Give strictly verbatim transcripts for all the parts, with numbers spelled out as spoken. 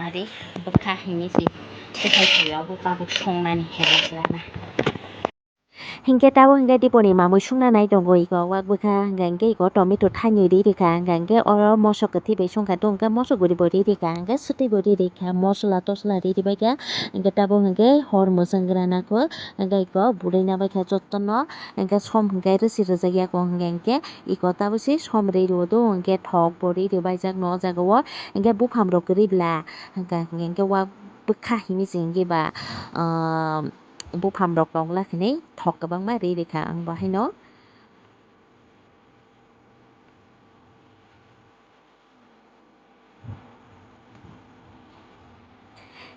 Ari bwkha hini si bwkhai thwiyo bo tabuk songnani hero rana. Hinkhe tabuk hinkhe diponi mamui sungna nai tongo iko wak bwkha hinkhe iko tomato thainwi ri rikha hinkhe oro mosok kwthwi bai songkha tongo hinkhe mosok guri bo ri rikha hinkhe swtwi bo ri rikha mosola tosola ri ribaikha hinkhe tabuk hinkhe hor mwsang gra nangkho hinkhe iko bwrwi nabaikha jotono hinkhe som hinkhe rwsi rwjakya kong hinkhe iko tabuk se som ri rw do hinkhe thok bo ri ribaijak no o jaga o hinkhe buphang rok kwrwi bla hinkhe wak bwkha hini se hinkhe ba. Buphang rok tong la hinwi thok kwbangma ri rikha ang bo haino.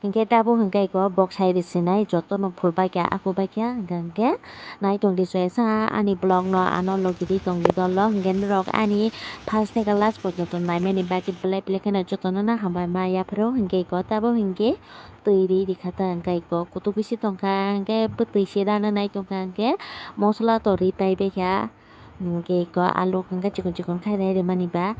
Hinkhe tabuk hinkhe iko bok sai rwsinai jotono phul baikha aku baikha hinkhe hinkhe nai tongdi soyasa ani vlog no ano logi di tongdi dolo hinkhe norok ani first theke last porjonto naimani bagwi belai belai kheno jotono no hambai ma yapharo hinkhe iko tabuk hinkhe. Twi ri rikha ta hinkhe iko kutuk bisi tongkha hinkhe bwtwi se rana nai tongkha hinkhe mosola to ri tai baikha hinkhe iko alu hinkhe chikon chikon khai nai rwmani ba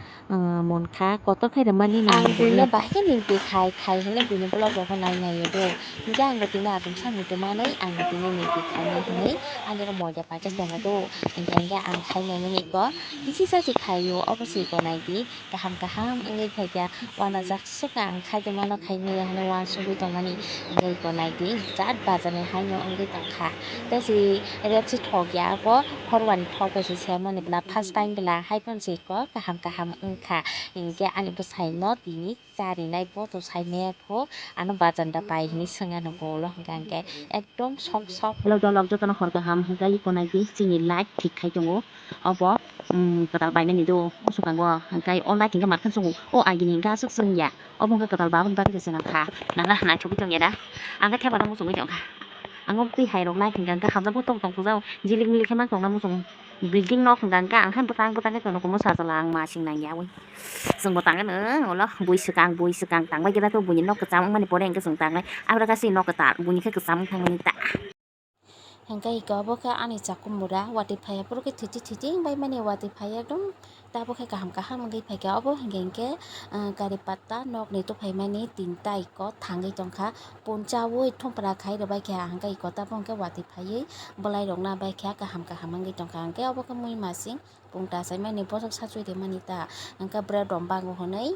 munkha kotor khai rwmani. Ang buino bahai khe nini khai khai hinwi buini vlog rok nai nai o do hinkhe ang bo tini atum samwi tongmanwi ang bo tini nini khai nai hinwi ani oro moida paijak tongo do hinkhe hinkhe ang khai nai mani iko kisi sa se khai o obo se iko nai di kaham kaham wngwi phaikha wanajak. Swkang khai tongmano khai nini hwnwi uansugwi tongmani wngwi tongnai di jat bazarni haino wngwi tongkha. Tei si rep si thok ya abo horwani thok bai se semani bwla first time bwla hai phano se kok kaham kaham wngkha. Hinkhe ani bwsaino tini charinai bo to saimaya kho ano bazar da pai hinwi swngya nukgo ulo hwnkha hinkhe ekdom sok sok. Hello dolok jotono hor kaham hwnkhe iko nai di chini light thik khai tongo. Obo, um, kwtal bainani do, o swkango, hwnkhe o light hinkhe matkhe chwngo, o agini hinkhe aswk chwngya, obo hinkhe kwtal baboni bagwi se chwngkha, nana naithogwi tongya da, ang khe thepano muchungwi tongkha, ang o twi hai rok light hinkhe hamjakgo tong tong thujao, jilik milik khe ma tongna muchungo, building nok hinkhe ang khe bwtang bwtang khe tongnaikhe mosa jala ang masing nangya wi, chwngbo tangwi no ulo bui swkang bui swkang tangbai khe da buini nok kwcham wngmani pore hinkhe chwng tangnai, aboni khe chini nok kwtal buini khe kwcham wng thangmani ta. Hingke hingke obo khe ani chakumura watwi phaiya, phuru khe thiti thiti wng bai mani watwi phaiya ekdom tabuk khe kaham kaham wngwi phaikha. Obo hingke hingke, ah, kari patta nokni tuphaimani tinta iko thangwi tongkha, punchaui thumpra khai rwbaikha, hingke iko tabuk hingke watwi phaiwi bwlairok nabaikha, kaham kaham wngwi tongkha. Hingke obo khe muimasing. Pungta achaimani bosok sachwi rimani ta, hingke bread rok bango hwnwi,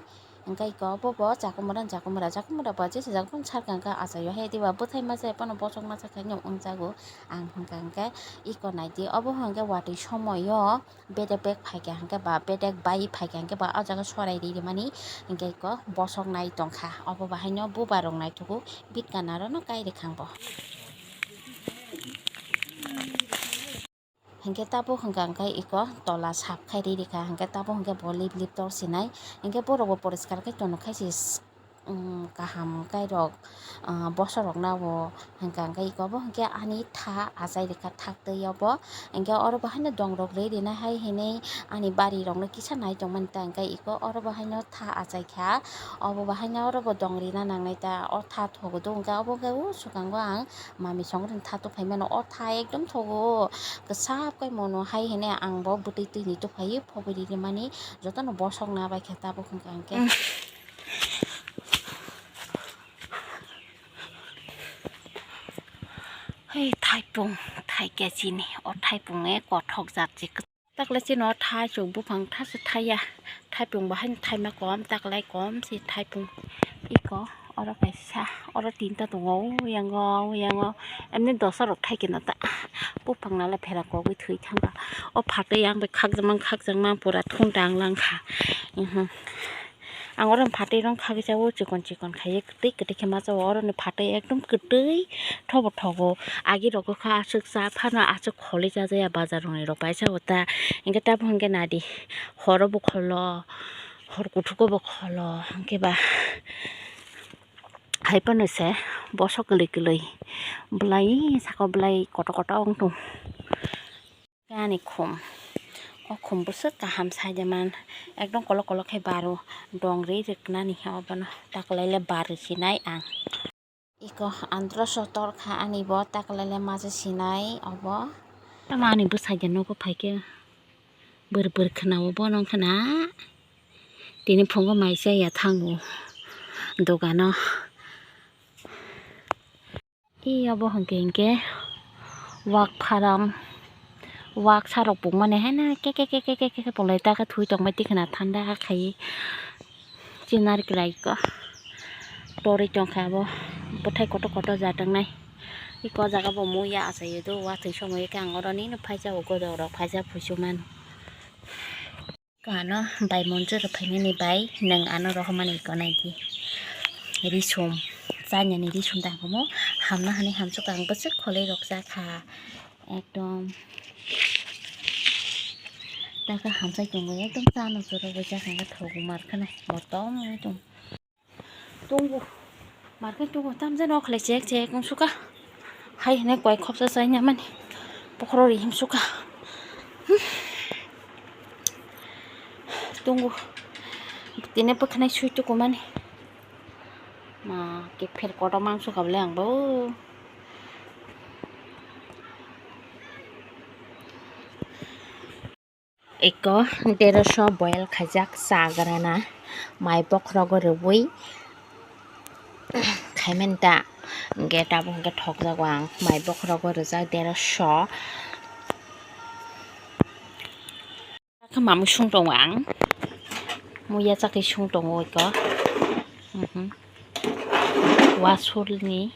hingke iko obo bo chakumura, chakumura, chakumura bo jesa jaga phano sakha, hingke achaio hai diba bwthai masa phano bosok masa khaino wngjago, ang hwnka hingke iko naidi obo hwnke watwi somoio bedek bek phaikha hingke ba bedek bai phaikha hingke ba o jaga sorai ri rimani, hingke iko bosok nai tongkha, obo bahaino buba rok naithogo bit kana rokno kai rikha bo. Hingke tabuk hingka hingke iko tola sap khai ri rikha, hingke tabuk hingke bo lip lip tor sinai, hingke borok bo poriskar khe tono khai se, um, kaham kai rok, ah, bosor rok nabo hingka hingke iko bo hingke ani tha achai rikha thak twi obo, hingke oro bo haino dong rok rwi rinai hai hinui ani bari rok no kisa nai tongmani ta, hingke iko oro bo haino tha achai kha, obo bo haino oro bo dong rina nangnai ta, o tha thogo do hingke obo hingke o swkango ang. Mami songri tha tuphai mano, o tha ekdom thogo, kwchap khe mono hai hene ang bo bwtwi twi ni tuphai phobwi ri mani jotono bosok na bai khe tabuk hwnkha hwnkhe. Hei thaipung, thaikya chini, o thaipung e kothok jat se. Taklai chini o thaichuk buphang tha se thaiya, thaipung bo haino thaima kom, taklai kom se thaipung iko oro kaisa, oro tinta tongo, o yango, o yango, emni dosa rok thaikhe no ta, buphang nalai phera kogwi thwi thangkha, o phatwi yang bai khakjakma, khakjakma pura thung dang langkha, mhm. Ang oro phatwi rok khakjagwi chikon chikon khaiwi kwtwi kwtwi khe masa o, oroni phatwi ekdom kwtwi thobo thogo. Agi rok kha aswk cha phano aswk kholwi cha jaya bazar rokni rok paisa o ta. Hinkhe tabuk hinkhe nadi horo bo kholo, hor kuthuk o bo kholo, hinkhe ba hai phano se bosok kwlwi kwlwi bwlai saka o bwlai kotor kotor wng tong. Ani khum. O khum bwswk kaham saida man. Ekdom kolok kolok khe baro. Dong ri rwknani khe obono. Taklaile barwi sinai ang. Iko andro sotor kha ani bo taklaile maja sinai obo. Tamo ani bwsai de nogo phaikhe bwr bwr khwnao bono khna. Tini phungo mai chaya thango. dogano. E obo hwnkhe hinkhe wak pharam, wak sarok pungmani haino ke ke ke ke polai ta khe thui tongbai twi khwna thanda khai. Chinar kwlai ko torwi tongkha abo bwthai kotor kotor ja tongnai. Eko jaga bo muya achaio do watwi somoi khe ang oro nini phaisa o godok rok phaisa phusu mano. Ko ano bai monjor rok phainani bai nwng ano rohormani ko naidi. Risum chanyani risum tangkhomo hamna hani hamsuk ang bwswk kholoi rok jakha ekdom. Taka hamsai tongo ekdom chano choro bai jakha thogo markhana motom wngwi tongo. Tongo. Market tongo. Tamjani o khlai chek chek wngsuka. Hai hinui koi khopsa chaina mani. Bokhorok ri himsuka. Hmm. Tongo. Tini bwkhanai sui tukumani. Ma khe pher kotor mangsuka bole ang bo. Eko deroso boil khaijak chagrana mai bokhorogo rwui khaimani ta, hwnkhe tabuk hwnkhe thokjago ang mai bokhorogo rwjak deroso. Mamwi sung tongo ang, muya chakhe sung tongo eko. Mhm. Wasulni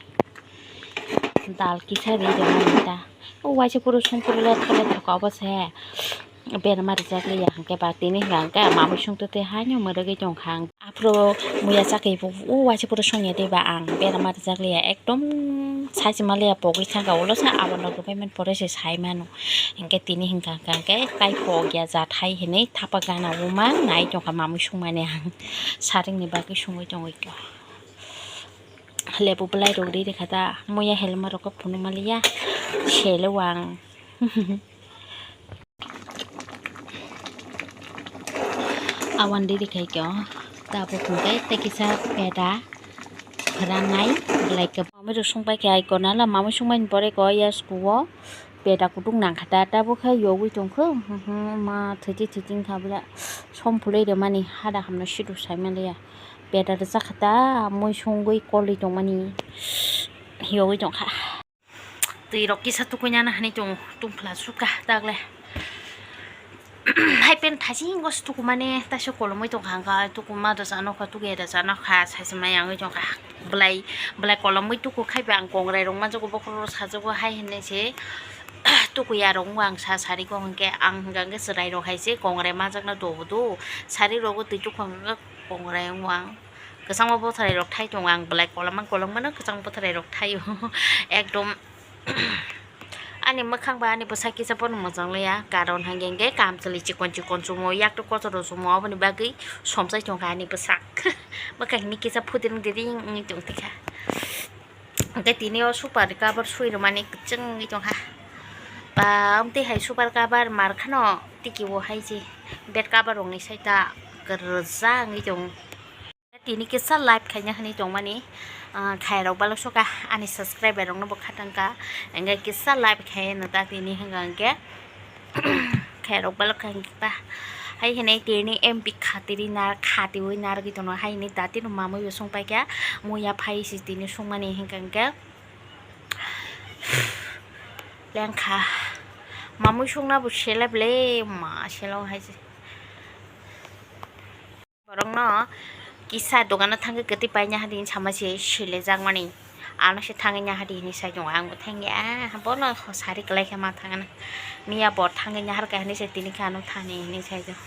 dal kisa ri rwmani ta. O waisa puro songkuru le thole thoka obo se. Berma rijak liya hwnkhe ba tini hwnkha hwnkhe mamwi songtwi twi haino mwrwgwi tongkha ang. Aphuru muya chakhe o waisa puro songya de ba ang berma rijak liya ekdom sachi ma liya pogwi thangkha ulo sa abono rwbaimani pore se sai mano. Hwnkhe tini hwnkha hwnkha hwnkhe tai pogya jathai hinwi thapa gana o ma nai tongkha mamwi songmani ang. Saringni bagwi songwi tongwi kha. Lebu bwlai rok ri rikha ta, muya helma rok khe phunuk maliya, sele wang. Awan ri rikhai khe o, tabuk hwnkhe tei kisa peda phwranai bwlai khe. Mamwi rok songpai khe ai kona la, mamwi songmani pore khe o yasku o. Peda kutung nangkha ta, tabuk khe yogwi tongkha, hmm, hmm, ma thwichi thwichi wngkha bwle, som phulwi rwmani hada hamno sidu saimaliya, peda rwjak kha ta, mui songwi kolwi tongmani yogwi tongkha. Twi rok kisa tukuinani hani tongo, tungphla sukha tagle. Hai pen thaisingo se tukumani taisa kolomwi tongkha, hwnkha tukuma rwchapnokha, tukuya rwchapnokha, saisa maya wngwi tongkha. Bwlai, bwlai kolomwi tuku khai ba ang kongrai rok manjago, bokhorok rok sajago hai hinwi se tukuya rok wngkha ang sa sari kok hinkhe ang hwnkha hinkhe chwrai rok hai se kongrai manjakna do bo do sari rogo twi tukhuk hinkhe kongrai wngkha ang kwchangma bwtharai rok thai tongo ang bwlai kolom kolom mano kwchang bwtharai rok thaio ekdom. Ani mwkhang bai ani bwsa kisa pono mwchang liya, karon hwnkhe hwnkhe kamchwlwi chikon chikon chumo, yaktuk kochoro chumo, aboni bagwi somsai tongkha ani bwsa. Mwkhang hwnwi kisa pudring dring wngwi tongtwikha. Hwnkhe tini o super cover swi rwmani kwchwng wngwi tongkha. Ba, amtwi hai super cover mar kheno tiki o hai se bed cover rokni side o kwrwja wngwi tongo. Tini kisa live khaina hinwi tongmani, ah, khairok balok sokha ani subscriber rokno bo khatangkha, hwnkhe kisa live khaino ta tini hwnka hwnkhe khairok balok kha hwnkhe ta hai hinwi tini M P khatiri nar khatiwi narwgwi tongo hai hinwi ta tini mamwi bo songpaikha muya phai se tini songmani hwnka hwnkhe. Lengkha. Mamwi songna bo sele ble, ma sele hai se. Borokno kisa dogano thangwi kwtwi paina hadi hinwi sama se sele jakmani. Ano se thangwi nahadi hinwi sai tongo, ang bo thangya, ah, bono sari kwlai khe ma thangna. Miya bo thangwi naharkha hinwi se tini khe ano thani hinwi sai tongo.